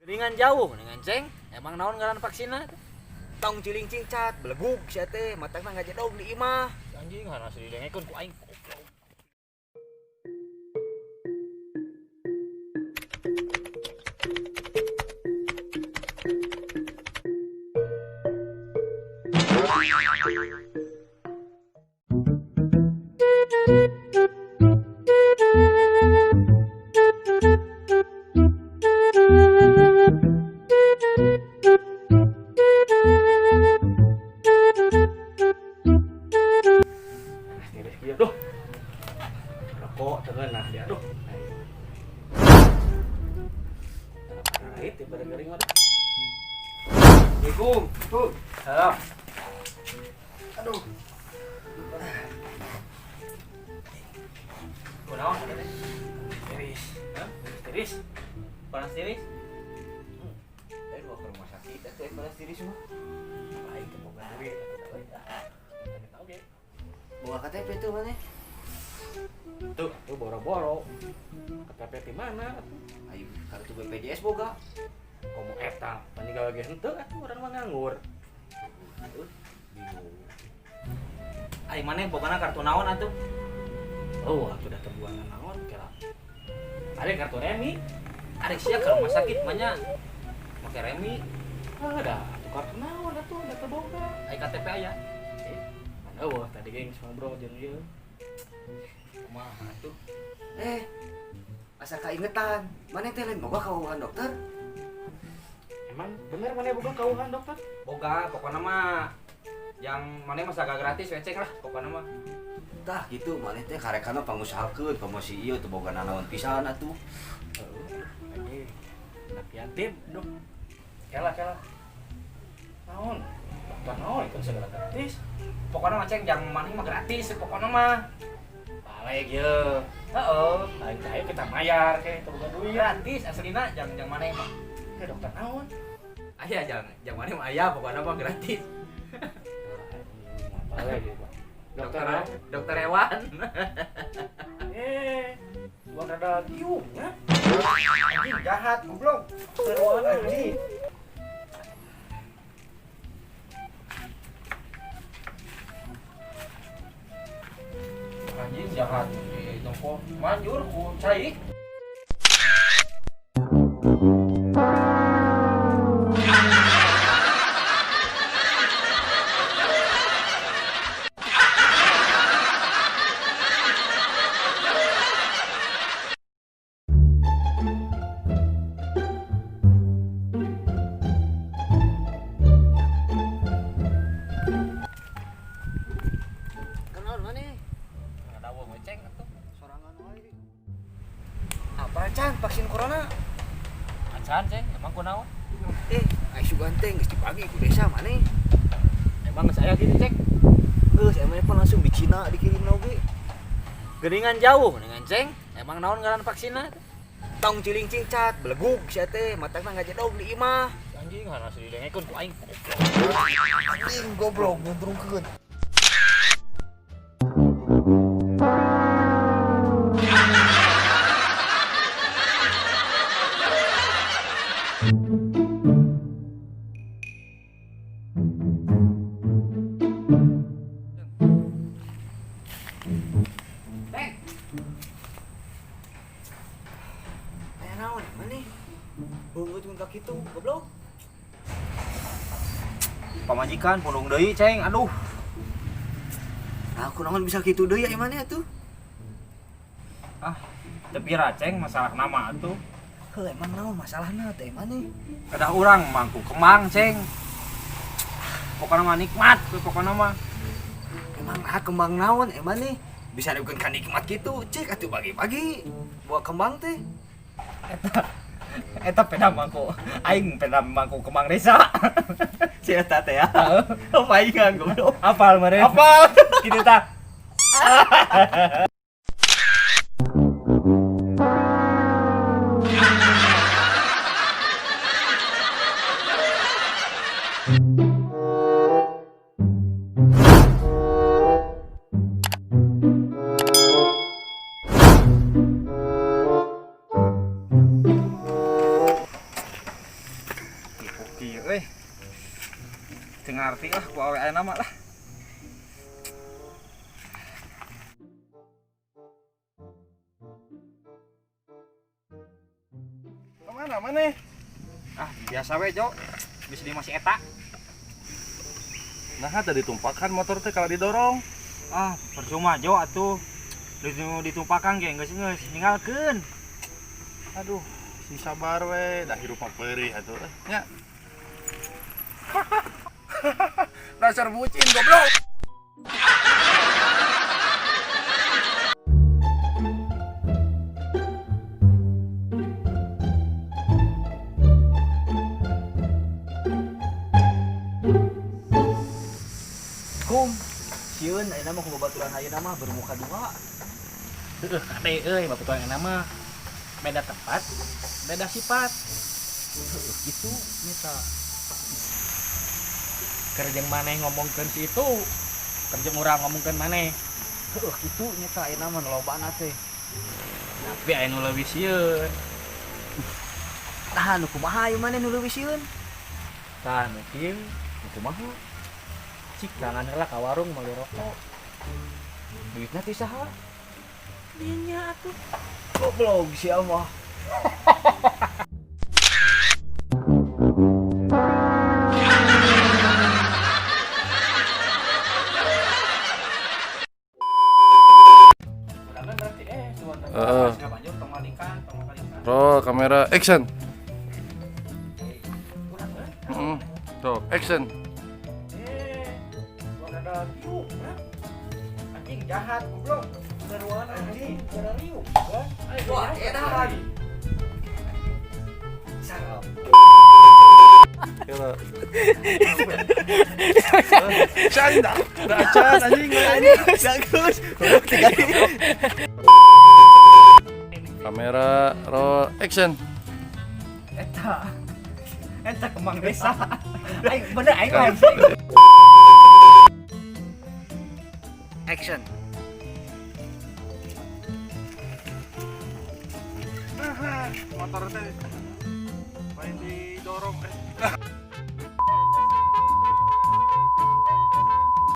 Geuningan jauh dengan ceng, emang naon ngaran vaksinna? Tong ciling cingcat, belegug sia teh, matakna ngajedog di imah. Anjing harus didengekeun ku aing goblok. Tiris kieu duh. Rokok teu nah dia aduh. Arit tiba gering mah. Assalamualaikum. Tuh. Salam. Aduh. Kunaon eta teh? Tiris. Hah? Tiris. Panas tiris? Eh, gua ke rumah sakit atuh panas tiris mah. Aing teu boga duit atuh euy. Teu oge. Boga KTP tuh maneh? Tuh, tuh boro-boro. KTP di mana atuh? Ayo kartu BPJS boga. Komo eta, meninggal ge henteu atuh urang mah nganggur. Aduh, bingung. Ai maneh bogana kartu naon atuh? Oh, atuh da terbuang naon kira. Ada kartu remi. Ari sia ke rumah sakit mah nya make remi, Ah, dah atuh kartu naon atuh da teu boga. ai KTP aya. Eh, mana eueuh tadi ge geus ngobrol jeung ieu. Kumaha atuh? Eh, asa kaingetan. Maneh teh lain boga kawuhan dokter? Emang bener mana boga kauhan dokter? Boga pokona mah yang maneh mah sagala gratis we ceng lah pokona mah. Tah gitu maneh teh karekana pangusahakeun komo si ieu teu boga nanaon pisan atuh. Heeh, ini anak yatim, duh. Kela kela. Naon? Dokter naon itu segala gratis. Pokona mah ceng jang maneh mah gratis pokona mah. Balik ye. Heeh. Lain teh ayo kita mayar ke teu boga duit. Gratis aslina jang jang maneh mah. Eh, dokter naon? Aya jang jang maneh mah aya pokona mah gratis. Balik ye, Pak. Dokter naon? Dokter hewan. Eh, gua rada tiung ya. Anjing jahat goblok. Seruan anjing. Anjing jahat di tongko manjur ku cai. Kenaon maneh? Ada wong ceng atuh. Sorangan wae. Apa can vaksin corona? Acan ceng, emang kunaon? Eh, ai sugan teh geus dipagi ku desa maneh. Emang geus aya kitu ceng. Geus emang pan langsung di Cina dikirim oge. Geuningan jauh dengan ceng, emang naon ngaran vaksinna? Tong ciling cingcat, belegug sia teh, matakna ngajedog di imah. Anjing harus didengekeun ku aing goblok. Anjing goblok nguntrungkeun. Teng, Aya naon maneh? Beungeut mun ka kitu goblok. Pamajikan pundung deui ceng, aduh. Nah, kunaon bisa kitu deui ai maneh atuh? Ah, teu pira ceng masalah nama atuh. Heuh, emang naon masalahna teh maneh? Kedah urang mangku kemang ceng. Pokona mah nikmat we pokona mah. Emang ah kembang naon emang nih? Bisa dibukeun ka nikmat kitu, cek atuh bagi-bagi. Buah kembang teh. Eta eta peda mangku aing peda mangku kemang desa. Si eta teh ya. Oh, paingan goblok. Apal meureun. Apal. Kitu tah. Kieu euy. Teu ngarti lah ku awe ayeuna mah lah. Kemana maneh? Ah, biasa we, Jo. Geus di masih eta. Nah, tadi tumpakan motor teh kalau didorong. Ah, percuma Jo atuh. Ditumpakan ge geus geus ninggalkeun. Aduh, sing sabar we, dah hirup mah peurih atuh. Nya. Dasar bucin goblok. Kum, sieun ayeuna mah ku babaturan ayeuna mah bermuka dua. Heeh, kade euy babaturan ayeuna mah beda tempat, beda sifat. Heeh, kitu nyata. Keur jeung maneh ngomongkeun si itu, keur jeung urang ngomongkeun maneh. Heeh, kitu nyata ayeuna mah lobana teh. Tapi aya nu leuwih sieun. Tah nu kumaha ieu maneh nu leuwih sieun? Tah nu kieu, Nu kumaha? Cik tangan heula ka warung meuli rokok. Duitna ti saha? Dinya atuh. Goblok sia mah. Urangna berarti Heeh. Roll kamera action. Heeh. Tuh, action. Anjing jahat goblok. Ruangan anjing, gara riuh. Wah, edan. Sarap. Kira. Can dah. Dah can anjing. Bagus. Goblok tiga. Kamera roll action. Eta. Eta kembang desa. Aing bener aing mah. Action. Motor teh main didorong.